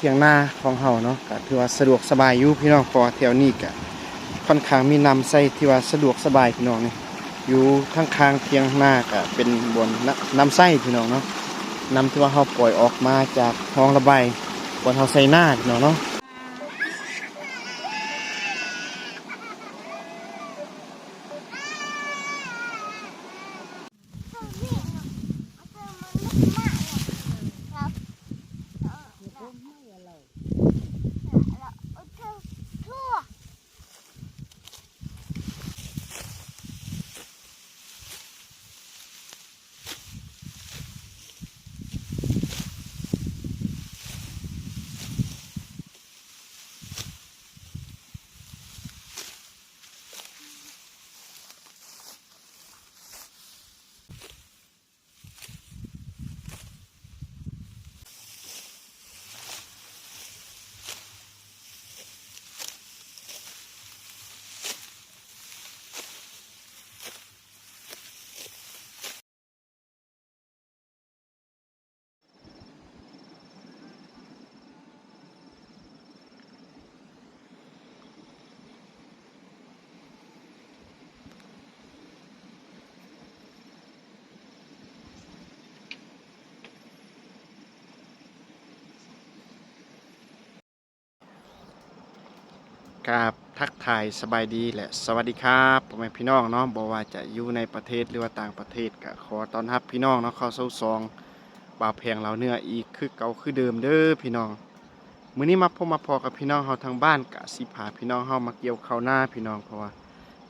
ຖຽງນາຂອງເຮົາເນາະ ກະຖືວ່າສະດວກສະບາຍຢູ່ພີ່ນ້ອງ ເພາະວ່າແຖວນີ້ກະຄ່ອນຂ້າງມີນ້ຳໃຊ້ທີ່ວ່າສະດວກສະບາຍພີ່ນ້ອງ. ນີ້ຢູ່ຂ້າງໆຖຽງນາກະເປັນບ່ອນນ- ນ້ຳໃຊ້ພີ່ນ້ອງເນາະ ນ້ຳທີ່ວ່າເຮົາປ່ອຍອອກມາຈາກຮ່ອງລະບາຍບ່ອນເຮົາໃສ່ນາພີ່ນ້ອງເນາະ. ກາບທັກທາຍສະບາຍດີ ແລະ ສະຫວັດດີຄັບ ພໍ່ແມ່ພີ່ນ້ອງເນາະ ບໍ່ວ່າຈະຢູ່ໃນປະເທດ ຫຼືວ່າຕ່າງປະເທດ ກະຂໍຕ້ອນຮັບພີ່ນ້ອງເນາະ ເຂົ້າສູ່ຊ່ອງບ່າວແພງລາວເໜືອອີກຄືເກົ່າຄືເດີມເດີພີ່ນ້ອງ. ມື້ນີ້ມາພົບມາພໍ້ກັບພີ່ນ້ອງເຮົາທາງບ້ານ ກະຊິພາພີ່ນ້ອງເຮົາມາກ່ຽວເຂົ້ານາພີ່ນ້ອງ ເພາະວ່າ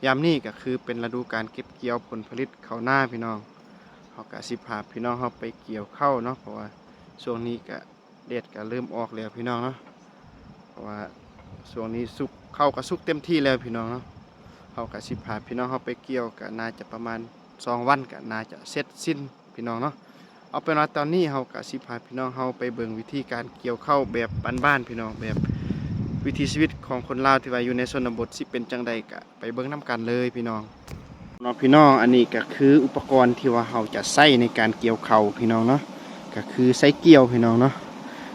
ຍາມນີ້ກະຄືເປັນລະດູການເກັບກ່ຽວຜົນຜະລິດເຂົ້ານາພີ່ນ້ອງ. ເຮົາກະຊິພາພີ່ນ້ອງເຮົາໄປກ່ຽວເຂົ້າເນາະ ເພາະວ່າຊ່ວງນີ້ກະ ແດດກໍເລີ່ມອອກແລ້ວພີ່ນ້ອງເນາະ ເພາະວ່າຊ່ວງນີ້ສຸກ ເຂົ້າກໍສຸກເຕັມທີ່ແລ້ວພີ່ນ້ອງເນາະ. ເຮົາກໍຊິພາພີ່ນ້ອງເຮົາໄປກ່ຽວ ກໍໜ້າຈະປະມານສອງວັນ ກໍໜ້າຈະເສັດສິ້ນພີ່ນ້ອງເນາະ. ເອົາເປັນວ່າຕອນນີ້ເຮົາກໍຊິພາພີ່ນ້ອງເຮົາໄປເບິ່ງວິທີການກ່ຽວເຂົ້າແບບບ້ານໆ ພີ່ນ້ອງ ແບບວິຖີຊີວິດຂອງຄົນລາວທີ່ວ່າຢູ່ໃນຊົນນະບົດ ຊິເປັນຈັ່ງໃດ ກໍ ໄປເບິ່ງນຳກັນເລີຍພີ່ນ້ອງເນາະ. ພີ່ນ້ອງ ອັນນີ້ກໍຄືອຸປະກອນທີ່ວ່າເຮົາຈະໃຊ້ໃນການກ່ຽວເຂົ້າພີ່ນ້ອງເນາະ ກໍຄືໄຊກ່ຽວພີ່ນ້ອງເນາະ.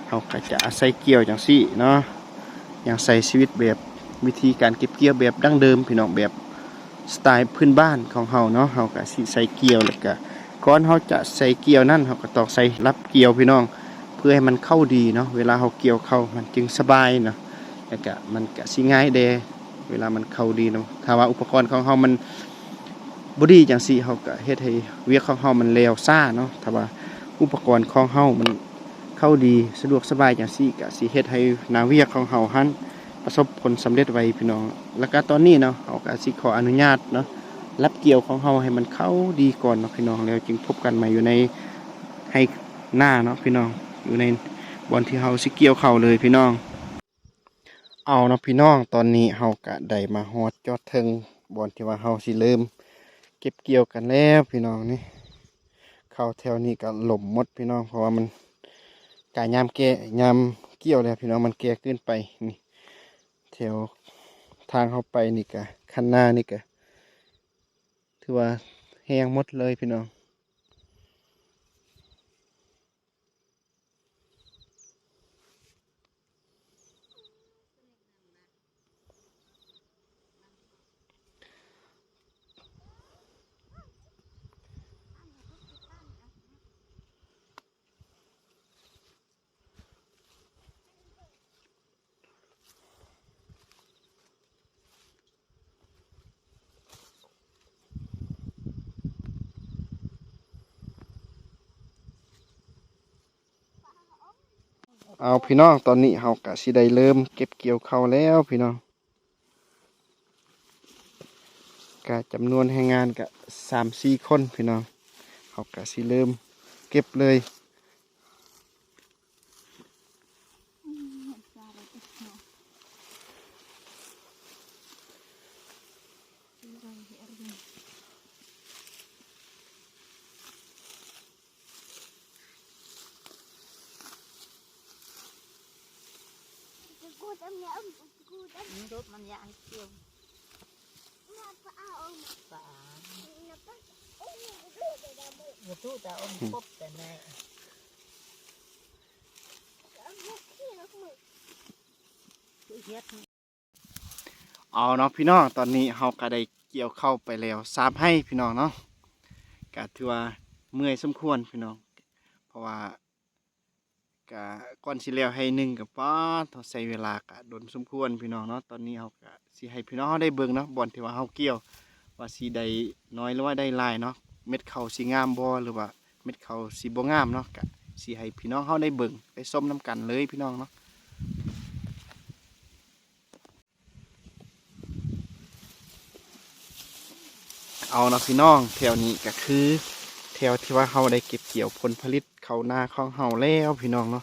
ເຮົາກໍຈະອາໄສກ່ຽວຈັ່ງຊີ້ເນາະ ຍັງໃຊ້ຊີວິດແບບວິທີການເກັບກ່ຽວແບບດັ້ງເດີມພີ່ນ້ອງ ແບບສະໄຕລ໌ພື້ນບ້ານຂອງເຮົາເນາະ. ເຮົາກໍຊິໃສ່ກ່ຽວ ແລ້ວກໍກ່ອນເຮົາຈະໃສ່ກ່ຽວນັ້ນ ເຮົາກໍຕ້ອງໃສ່ຫຼັບກ່ຽວພີ່ນ້ອງ ເພື່ອໃຫ້ມັນເຂົ້າດີເນາະ ເວລາເຮົາກ່ຽວເຂົ້າມັນຈຶ່ງສະບາຍເນາະ ແລ້ວກະມັນກະຊິງ່າຍແດ່ເວລາມັນເຂົ້າດີເນາະ. ຖ້າວ່າອຸປະກອນຂອງເຮົາມັນບໍ່ດີຈັ່ງຊີ້ ເຮົາກະເຮັດໃຫ້ວຽກຂອງເຮົາມັນແລ່ວຊ້າເນາະ. ຖ້າວ່າອຸປະກອນຂອງເຮົາມັນເຂົ້າດີ ສະດວກສະບາຍຈັ່ງຊີ້ ກະຊິເຮັດໃຫ້ໜ້າວຽກຂອງເຮົາຫັ້ນປະສົບຜົນສຳເລັດໄວພີ່ນ້ອງ. ແລ້ວກະຕອນນີ້ເນາະ ເຮົາກະຊິຂໍອະນຸຍາດເນາະ ຫຼັບກ່ຽວຂອງເຮົາໃຫ້ມັນເຂົ້າດີກ່ອນເນາະພີ່ນ້ອງ ແລ້ວຈຶ່ງພົບກັນໃໝ່ຢູ່ໃນໄຮ່ ນາເນາະພີ່ນ້ອງ ຢູ່ໃນບ່ອນທີ່ເຮົາຊິກ່ຽວເຂົ້າເລີຍພີ່ນ້ອງ. ເອົາເນາະພີ່ນ້ອງ ຕອນນີ້ເຮົາກະໄດ້ມາຮອດຈອດເທິງບ່ອນທີ່ວ່າເຮົາຊິເລີ່ມເກັບກ່ຽວກັນແລ້ວພີ່ນ້ອງ. ນີ້ເຂົ້າແຖວນີ້ກະລົ້ມໝົດພີ່ນ້ອງ ເພາະວ່າມັນກະຍາມແກ່ ຍາມກ່ຽວແລ້ວພີ່ນ້ອງ ມັນແກ່ເກີນໄປ. ນີ້ແຖວທາງເຮົາໄປນີ້ກະ ຄັນນານີ້ກະຖືວ່າແຫ້ງໝົດເລີຍພີ່ນ້ອງ. ເອົາພີ່ນ້ອງ ຕອນນີ້ເຮົາກະຊິໄດ້ເລີ່ມເກັບກ່ຽວເຂົ້າແລ້ວພີ່ນ້ອງ. ກະຈຳນວນແຮງງານກະສາມສີ່ຄົນພີ່ນ້ອງ ເຮົາກະຊິເລີ່ມເກັບເລີຍ. ມັນລົບມັນຢາກໃຫ້ກ່ຽວ ປາ ບໍ່ຕູ້ແຕ່ອົມຄົບແຕ່ແມ່. ເອົາເນາະພີ່ນ້ອງ, ຕອນນີ້ເຮົາກໍໄດ້ກ່ຽວເຂົ້າໄປແລ້ວສາມໄຮ່ພີ່ນ້ອງເນາະ, ກໍຖືວ່າເມື່ອຍສົມຄວນພີ່ນ້ອງ ເພາະວ່າ ກະກ່ອນຊິແລ້ວໄຮ່ໜຶ່ງກະ ປາດ ເຮົາໃຊ້ເວລາກະດົນສົມຄວນພີ່ນ້ອງເນາະ. ຕອນນີ້ເຮົາກະຊິໃຫ້ພີ່ນ້ອງເຮົາໄດ້ເບິ່ງເນາະ ບ່ອນທີ່ວ່າເຮົາກ່ຽວ ວ່າຊິໄດ້ໜ້ອຍ ຫຼືວ່າໄດ້ຫຼາຍເນາະ, ເມັດເຂົ້າຊິງາມບໍ່ ຫຼືວ່າເມັດເຂົ້າຊິບໍ່ງາມເນາະ, ກະຊິໃຫ້ພີ່ນ້ອງເຮົາໄດ້ເບິ່ງໄດ້ຊົມນຳກັນເລີຍພີ່ນ້ອງເນາະ. ເອົາເນາະພີ່ນ້ອງ, ແຖວນີ້ກະຄືແຖວທີ່ວ່າເຮົາໄດ້ເກັບກ່ຽວຜົນຜະລິດເຂົ້ານາຂອງເຮົາແລ້ວພີ່ນ້ອງເນາະ.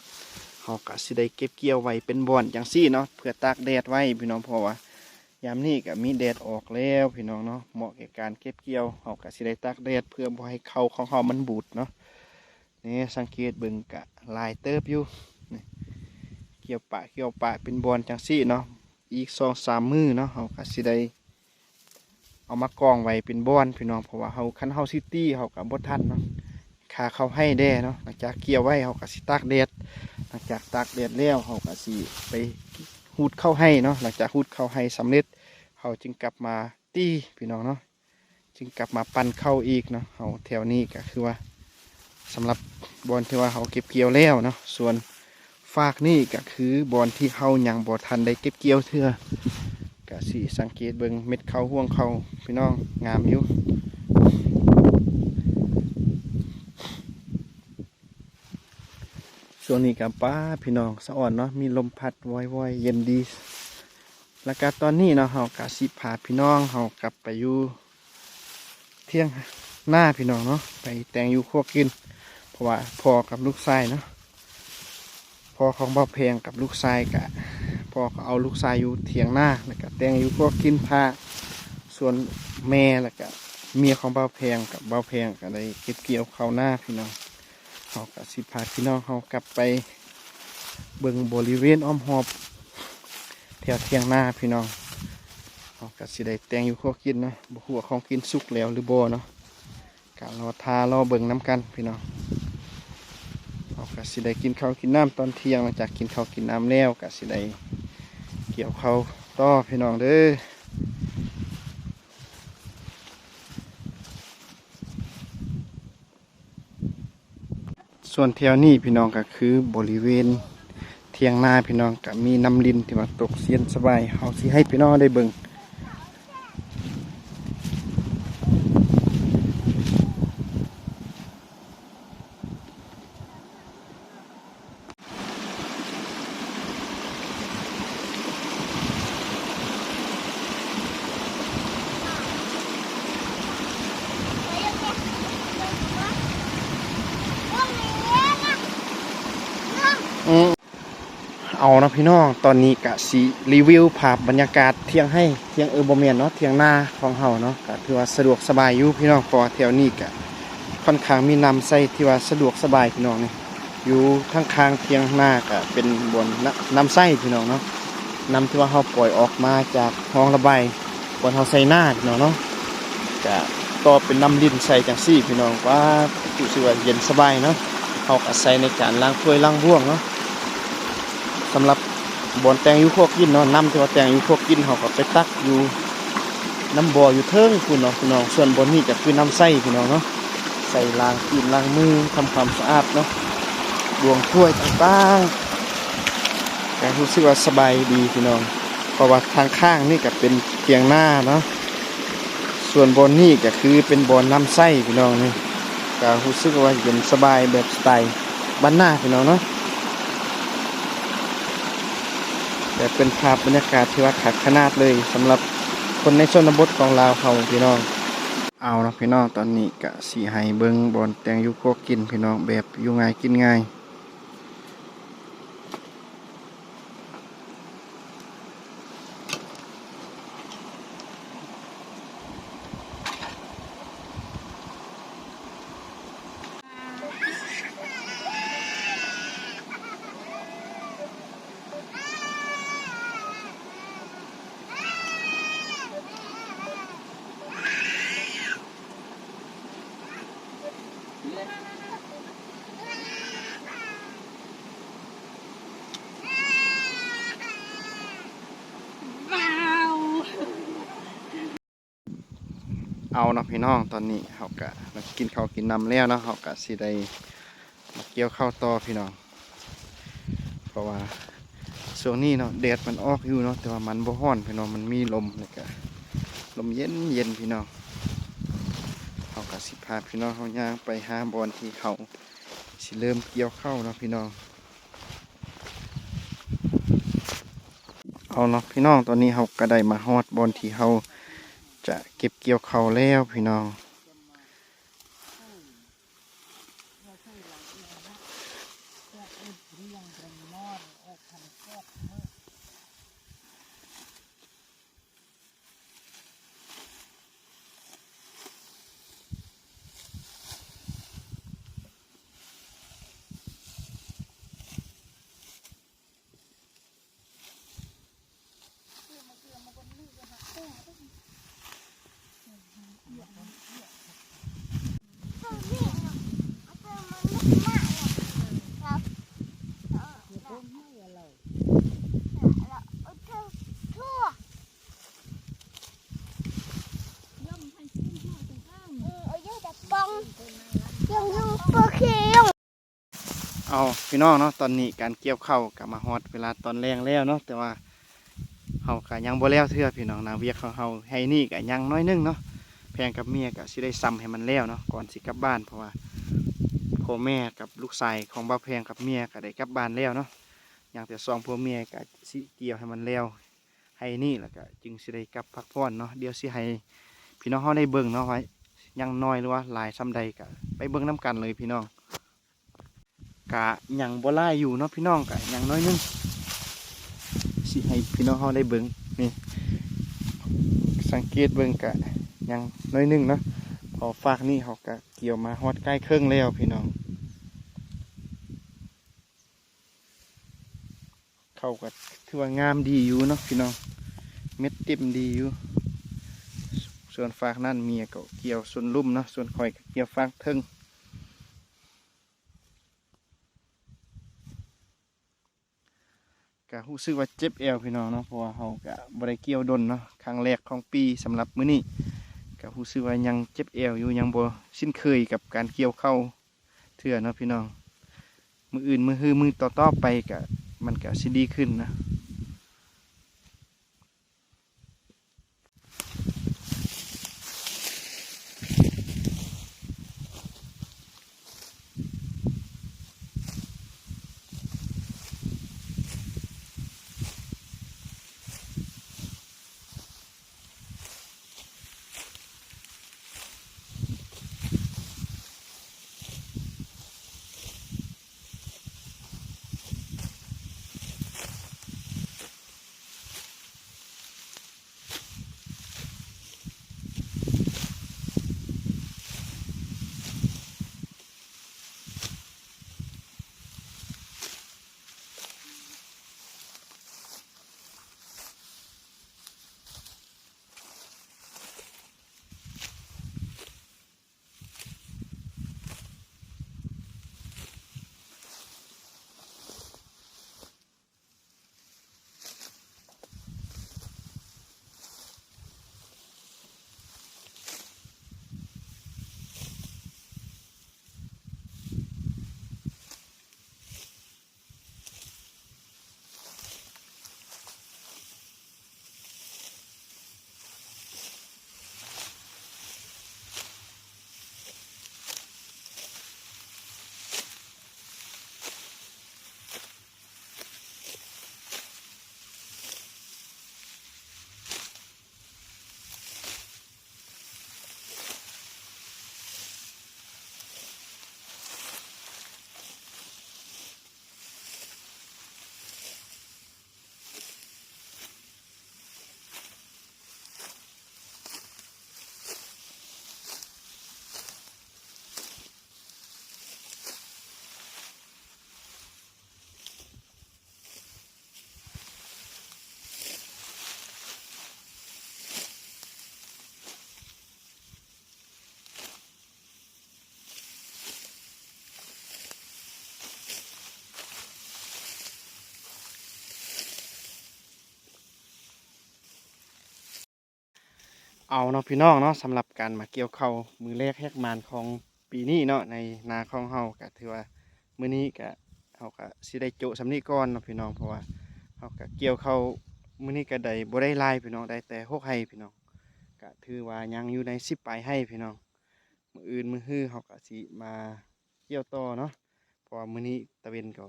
ເຮົາກະຊິໄດ້ເກັບກ່ຽວໄວ້ເປັນບ່ອນຈັ່ງຊີ້ເນາະ ເພື່ອຕາກແດດໄວ້ພີ່ນ້ອງ, ເພາະວ່າຍາມນີ້ກະມີແດດອອກແລ້ວພີ່ນ້ອງເນາະ, ເໝາະແກ່ການເກັບກ່ຽວ. ເຮົາກະຊິໄດ້ຕາກແດດເພື່ອບໍ່ໃຫ້ເຂົ້າຂອງເຮົາມັນບູດເນາະ. ນີ້ສັງເກດເບິ່ງກະຫຼາຍເຕີບຢູ່ ນີ້ ກ່ຽວປະກ່ຽວປະເປັນບ່ອນຈັ່ງຊີ້ເນາະ. ອີກສອງສາມມື້ເນາະ ເຮົາກະຊິໄດ້ເອົາມາກອງໄວ້ເປັນບ່ອນພີ່ນ້ອງ, ເພາະວ່າເຮົາ ຄັນເຮົາຊິຕີເຮົາກະບໍ່ທັນເນາະ, ຄາເຂົ້າໄຮ່ແດ່ເນາະ. ຫຼັງຈາກກ່ຽວໄວ້ເຮົາກະຊິຕາກແດດ, ຫຼັງຈາກຕາກແດດແລ້ວເຮົາກະຊິໄປຮູດເຂົ້າໄຮ່ເນາະ. ຫຼັງຈາກຮູດເຂົ້າໄຮ່ສຳເລັດ ເຮົາຈຶ່ງກັບມາຕີພີ່ນ້ອງເນາະ. ຈຶ່ງກັບມາປັ່ນເຂົ້າອີກເນາະ. ເຮົາແຖວນີ້ກະຄືວ່າ ສຳລັບບ່ອນທີ່ວ່າເຮົາເກັບກ່ຽວແລ້ວເນາະ, ສ່ວນຟາກນີ້ກະຄືບ່ອນທີ່ເຮົາຍັງບໍ່ທັນໄດ້ເກັບກ່ຽວເທື່ອ. ກະຊິສັງເກດເບິ່ງເມັດເຂົ້າ ຮວງເຂົ້າພີ່ນ້ອງ ງາມຢູ່. ຊ່ວງນີ້ກະ ປາ ພີ່ນ້ອງ ສະອອນເນາະ, ມີລົມພັດວອຍໆ ເຢັນດີ. ແລ້ວກະຕອນນີ້ເນາະ ເຮົາກະຊິພາພີ່ນ້ອງເຮົາກັບໄປຢູ່ຖຽງນາພີ່ນ້ອງເນາະ, ໄປແຕ່ງຢູ່ຄົວກິນ. ເພາະວ່າພໍ່ກັບລູກຊາຍເນາະ, ພໍ່ຂອງບ່າວແພງກັບລູກຊາຍກະ ພໍ່ກໍເອົາລູກຊາຍຢູ່ຖຽງນາ ແລ້ວກະແຕ່ງຢູ່ຄົວກິນພາ. ສ່ວນແມ່ ແລ້ວກະເມຍຂອງບ່າວແພງກັບບ່າວແພງກະໄດ້ເກັບກ່ຽວເຂົ້ານາພີ່ນ້ອງ. ເຮົາກະຊິພາພີ່ນ້ອງເຮົາກັບໄປເບິ່ງບໍລິເວນອ້ອມຮອບແຖວຖຽງນາພີ່ນ້ອງ. ເຮົາກະຊິໄດ້ແຕ່ງຢູ່ຄົວກິນເນາະ, ບໍ່ຮູ້ວ່າຂອງກິນສຸກແລ້ວຫຼືບໍ່ເນາະ, ກະລໍຖ້າລໍເບິ່ງນຳກັນພີ່ນ້ອງ. ເຮົາກະຊິໄດ້ກິນເຂົ້າກິນນ້ຳຕອນທ່ຽງ, ຫຼັງຈາກກິນເຂົ້າກິນນ້ຳແລ້ວກະຊິໄດ້ກ່ຽວເຂົ້າຕໍ່ພີ່ນ້ອງເດີ. ສ່ວນແຖວນີ້ພີ່ນ້ອງ ກະຄືບໍລິເວນຖຽງນາພີ່ນ້ອງ, ກະມີນ້ຳລິນທີ່ວ່າຕົກເຢັນສະບາຍ. ເຮົາຊິໃຫ້ພີ່ນ້ອງໄດ້ເບິ່ງ. ເອົາເນາະພີ່ນ້ອງ, ຕອນນີ້ກະຊິຣີວິວພາບບັນຍາກາດຖຽງໄຮ່ ຖຽງ ເອີ ບໍ່ແມ່ນເນາະ, ຖຽງນາຂອງເຮົາເນາະ, ກະຖືວ່າສະດວກສະບາຍຢູ່ພີ່ນ້ອງ, ເພາະວ່າແຖວນີ້ກະຄ່ອນຂ້າງມີນ້ຳໃຊ້ທີ່ວ່າສະດວກສະບາຍພີ່ນ້ອງ. ນີ້ຢູ່ຂ້າງໆຖຽງນາກະເປັນບ່ອນນ- ນ້ຳໃຊ້ພີ່ນ້ອງເນາະ, ນ້ຳທີ່ວ່າເຮົາປ່ອຍອອກມາຈາກຮ່ອງລະບາຍ ບ່ອນເຮົາໃສ່ນາພີ່ນ້ອງເນາະ, ກະຕໍ່ເປັນນ້ຳລິນໃສ່ຈັ່ງຊີ້ພີ່ນ້ອງ. ປາດ ຮູ້ສຶກວ່າເຢັນສະບາຍເນາະ, ເຮົາກະໃຊ້ໃນການລ້າງຖ້ວຍລ້າງບ່ວງເນາະ. ສຳລັບບ່ອນແຕ່ງຢູ່ຄົວກິນເນາະ, ນ້ຳທີ່ວ່າແຕ່ງຢູ່ຄົວກິນ ເຮົາກໍໄປຕັກຢູ່ນ້ຳບໍ່ຢູ່ເທິງພຸ້ນເນາະພີ່ນ້ອງ. ສ່ວນບ່ອນນີ້ກໍຄືນ້ຳໃຊ້ພີ່ນ້ອງເນາະ, ໃຊ້ລ້າງຕີນລ້າງມື ທຳຄວາມສະອາດເນາະ, ລວງຖ້ວຍຕ່າງໆ. ກໍຮູ້ສຶກວ່າສະບາຍດີພີ່ນ້ອງ, ເພາະວ່າທາງຂ້າງນີ້ກໍເປັນຖຽງນາເນາະ, ສ່ວນບ່ອນນີ້ກໍຄືເປັນບ່ອນນ້ຳໃຊ້ພີ່ນ້ອງ. ນີ້ກໍຮູ້ສຶກວ່າເຢັນສະບາຍແບບສະໄຕບ້ານນາພີ່ນ້ອງເນາະ. ແຕ່ເປັນພາບບັນຍາກາດທີ່ວ່າຄັກຂະໜາດເລີຍ ສຳລັບຄົນໃນຊົນນະບົດຂອງລາວເຮົາພີ່ນ້ອງ. ເອົາເນາະພີ່ນ້ອງ, ຕອນນີ້ກະຊິໃຫ້ເບິ່ງບ່ອນແຕ່ງຢູ່ຄົວກິນພີ່ນ້ອງ, ແບບຢູ່ງ່າຍກິນງ່າຍ. ເອົາເນາະພີ່ນ້ອງ, ຕອນນີ້ເຮົາກະມາກິນເຂົ້າກິນນ້ຳແລ້ວເນາະ, ເຮົາກະຊິໄດ້ມາກ່ຽວເຂົ້າຕໍ່ພີ່ນ້ອງ. ເພາະວ່າຊ່ວງນີ້ເນາະ ແດດມັນອອກຢູ່ເນາະ, ແຕ່ວ່າມັນບໍ່ຮ້ອນພີ່ນ້ອງ, ມັນມີລົມ ແລ້ວກະລົມເຢັນໆພີ່ນ້ອງ. ເຮົາກະຊິພາພີ່ນ້ອງເຮົາຍ່າງໄປຫາບ່ອນທີ່ເຮົາຊິເລີ່ມກ່ຽວເຂົ້າເນາະພີ່ນ້ອງ. ເອົາເນາະພີ່ນ້ອງ, ຕອນນີ້ເຮົາກະໄດ້ມາຮອດບ່ອນທີ່ເຮົາຈະເກັບກ່ຽວເຂົ້າແລ້ວພີ່ນ້ອງ.ເອົາ ພີ່ນ້ອງເນາະ, ຕອນນີ້ການກ່ຽວເຂົ້າກະມາຮອດເວລາຕອນແລງແລ້ວເນາະ, ແຕ່ວ່າເຮົາກະຍັງບໍ່ແລ້ວເທື່ອພີ່ນ້ອງ. ໜ້າວຽກຂອງເຮົາໄຮ່ນີ້ກະຍັງໜ້ອຍໜຶ່ງເນາະ, ແພງກັບເມຍກະຊິໄດ້ຊຳໃຫ້ມັນແລ້ວເນາະ ກ່ອນຊິກັບບ້ານ, ເພາະວ່າພໍ່ແມ່ກັບລູກຊາຍຂອງບ່າວແພງກັບເມຍກະໄດ້ກັບບ້ານແລ້ວເນາະ. ຍັງແຕ່ສອງຜົວເມຍກະຊິກ່ຽວໃຫ້ມັນແລ້ວໄຮ່ນີ້ ແລ້ວກະຈຶ່ງຊິໄດ້ກັບພັກຜ່ອນເນາະ. ດຽວຊິໃຫ້ພີ່ນ້ອງເຮົາໄດ້ເບິ່ງເນາະ ວ່າຍັງໜ້ອຍ ຫຼືວ່າຫຼາຍສ່ຳໃດ, ກະໄປເບິ່ງນຳກັນເລີຍພີ່ນ້ອງ. ກະຍັງບໍ່ຫຼາຍຢູ່ເນາະພີ່ນ້ອງ, ກະຍັງໜ້ອຍໜຶ່ງ. ຊິໃຫ້ພີ່ນ້ອງເຮົາໄດ້ເບິ່ງນີ້, ສັງເກດເບິ່ງກະຍັງໜ້ອຍໜຶ່ງເນາະ, ເພາະຟາກນີ້ເຮົາກະກ່ຽວມາຮອດໃກ້ເຄິ່ງແລ້ວພີ່ນ້ອງ. ເຂົ້າກໍຖືວ່າງາມດີຢູ່ເນາະພີ່ນ້ອງ, ເມັດເຕັມດີຢູ່. ສ່ວນຟາກນັ້ນເມຍກໍກ່ຽວສ່ວນລຸ່ມເນາະ, ສ່ວນຂ້ອຍກໍກ່ຽວຟາກເທິງ. ກໍຮູ້ສຶກວ່າເຈັບແອວພີ່ນ້ອງເນາະ, ເພາະວ່າເຮົາກໍບໍ່ໄດ້ກ່ຽວດົນເນາະ, ຄັ້ງແລກຂອງປີສຳລັບມື້ນີ້. ກໍຮູ້ສຶກວ່າຍັງເຈັບແອວຢູ່, ຍັງບໍ່ຊິນເຄີຍກັບການກ່ຽວເຂົ້າ ເທື່ອເນາະພີ່ນ້ອງ. ມື້ອື່ນ ມື້ຮື ມື້ຕໍ່ໆໄປກະ ມັນກະຊິດີຂຶ້ນນະ. ເອົາເນາະພີ່ນ້ອງເນາະ, ສຳລັບການມາກ່ຽວເຂົ້າມື້ແລກແຮກໝານຂອງປີນີ້ເນາະ ໃນນາຂອງເຮົາ ກະຖືວ່າມື້ນີ້ກະ ເຮົາກະຊິໄດ້ໂຈະສ່ຳນີ້ກ່ອນເນາະພີ່ນ້ອງ, ເພາະວ່າເຮົາກະກ່ຽວເຂົ້າມື້ນີ້ກະໄດ້ ບໍ່ໄດ້ຫຼາຍພີ່ນ້ອງ, ໄດ້ແຕ່ຫົກໄຮ່ພີ່ນ້ອງ, ກະຖືວ່າຍັງຢູ່ໃນສິບປາຍໄຮ່ພີ່ນ້ອງ. ມື້ອື່ນມື້ຮືເຮົາກະຊິມາກ່ຽວຕໍ່ເນາະ, ເພາະວ່າມື້ນີ້ຕາເວັນກໍ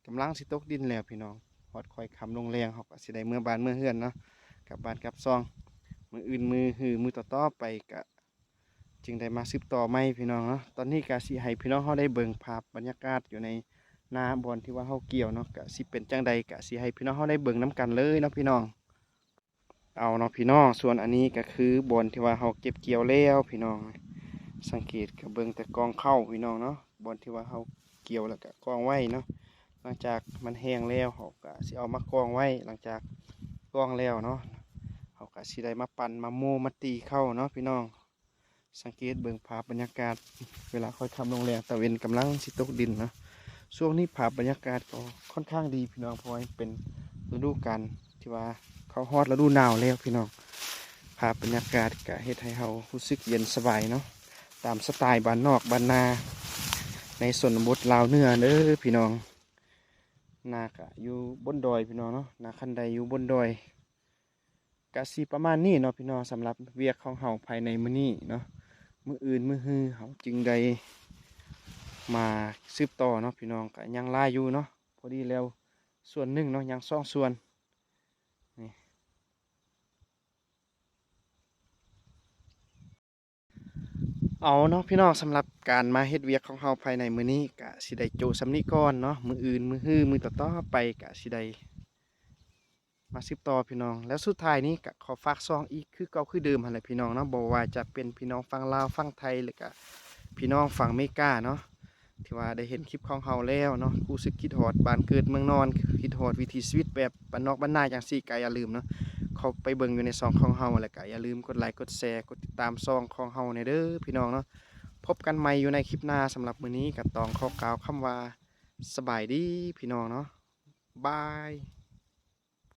ກຳລັງຊິຕົກດິນແລ້ວພີ່ນ້ອງ, ຮອດຄ່ອຍຄ່ຳລົງແລງ ເຮົາກໍຊິໄດ້ເມືອບ້ານເມືອເຮືອນເນາະ, ກັບບ້ານກັບຊ່ອງ. ມື້ອື່ນມື້ຮືມື້ຕໍ່ໆໄປ ກະຈຶ່ງໄດ້ມາສືບຕໍ່ໃໝ່ພີ່ນ້ອງເນາະ. ຕອນນີ້ກະຊິໃຫ້ພີ່ນ້ອງເຮົາໄດ້ເບິ່ງພາບບັນຍາກາດຢູ່ໃນນາບ່ອນທີ່ວ່າເຮົາກ່ຽວເນາະ, ກະຊິເປັນຈັ່ງໃດ ກະຊິໃຫ້ພີ່ນ້ອງເຮົາໄດ້ເບິ່ງນຳກັນເລີຍເນາະພີ່ນ້ອງ. ເອົາເນາະພີ່ນ້ອງ, ສ່ວນອັນນີ້ກໍຄືບ່ອນທີ່ວ່າເຮົາເກັບກ່ຽວແລ້ວພີ່ນ້ອງ, ສັງເກດກໍເບິ່ງແຕ່ກອງເຂົ້າພີ່ນ້ອງເນາະ, ບ່ອນທີ່ວ່າເຮົາກ່ຽວແລ້ວກໍກອງໄວ້ເນາະ. ຫຼັງຈາກມັນແຫ້ງແລ້ວ ເຮົາກໍຊິເອົາມາກອງໄວ້, ຫຼັງຈາກກອງແລ້ວເນາະ ເຮົາກໍຊິໄດ້ມາປັ່ນມາໂມ້ມາຕີເຂົ້າເນາະພີ່ນ້ອງ. ສັງເກດເບິ່ງພາບບັນຍາກາດ ເວລາຄ່ອຍຄ່ຳລົງແລງ ຕາເວັນກຳລັງຊິຕົກດິນເນາະ. ຊ່ວງນີ້ພາບບັນຍາກາດກໍຄ່ອນຂ້າງດີພີ່ນ້ອງ, ເພາະວ່າເປັນລະດູການທີ່ວ່າເຂົ້າຮອດລະດູໜາວແລ້ວພີ່ນ້ອງ. ພາບບັນຍາກາດກະເຮັດໃຫ້ເຮົາຮູ້ສຶກເຢັນສະບາຍເນາະ, ຕາມສະໄຕລ໌ບ້ານນອກບ້ານນາ ໃນຊົນນະບົດລາວເໜືອເດີພີ່ນ້ອງ. ນາກະຢູ່ບົນດອຍພີ່ນ້ອງເນາະ, ນາຄັນໄດຢູ່ບົນດອຍ. ກະຊິປະມານນີ້ເນາະພີ່ນ້ອງ, ສຳລັບວຽກຂອງເຮົາພາຍໃນມື້ນີ້ເນາະ. ມື້ອື່ນມື້ຮືເຮົາຈຶ່ງໄດ້ມາສືບຕໍ່ເນາະພີ່ນ້ອງ, ກະຍັງຫຼາຍຢູ່ເນາະ, ພໍດີແລ້ວສ່ວນໜຶ່ງເນາະ, ຍັງສອງສ່ວນນີ້. ເອົາເນາະພີ່ນ້ອງ, ສຳລັບການມາເຮັດວຽກຂອງເຮົາພາຍໃນມື້ນີ້ກະຊິໄດ້ໂຈະສ່ຳນີ້ກ່ອນເນາະ, ມື້ອື່ນມື້ຮືມື້ຕໍ່ໆໄປກະຊິໄດ້ມາສືບຕໍ່ພີ່ນ້ອງ. ແລ້ວສຸດທ້າຍນີ້ກະຂໍຝາກຊ່ອງອີກຄືເກົ່າຄືເດີມຫັ້ນແຫຼະພີ່ນ້ອງເນາະ, ບໍ່ວ່າຈະເປັນພີ່ນ້ອງຝັ່ງລາວ ຝັ່ງໄທ ແລ້ວກະພີ່ນ້ອງຝັ່ງອາເມລິກາເນາະ ທີ່ວ່າໄດ້ເຫັນຄລິບຂອງເຮົາແລ້ວເນາະ, ຮູ້ສຶກຄິດຮອດບ້ານເກີດເມືອງນອນ, ຄິດຮອດວິຖີຊີວິດແບບບ້ານນອກບ້ານນາຈັ່ງຊີ້ ກະຢ່າລືມເນາະ ເຂົ້າໄປເບິ່ງຢູ່ໃນຊ່ອງຂອງເຮົາ, ແລ້ວກະຢ່າລືມກົດໄລ ກົດແຊ ກົດຕິດຕາມຊ່ອງຂອງເຮົາແດ່ເດີພີ່ນ້ອງເນາະ. ພົບກັນໃໝ່ຢູ່ໃນຄລິບໜ້າ, ສຳລັບມື້ນີ້ກະຕ້ອງຂໍກ່າວຄຳວ່າ ສະບາຍດີພີ່ນ້ອງເນາະ, ບາຍ.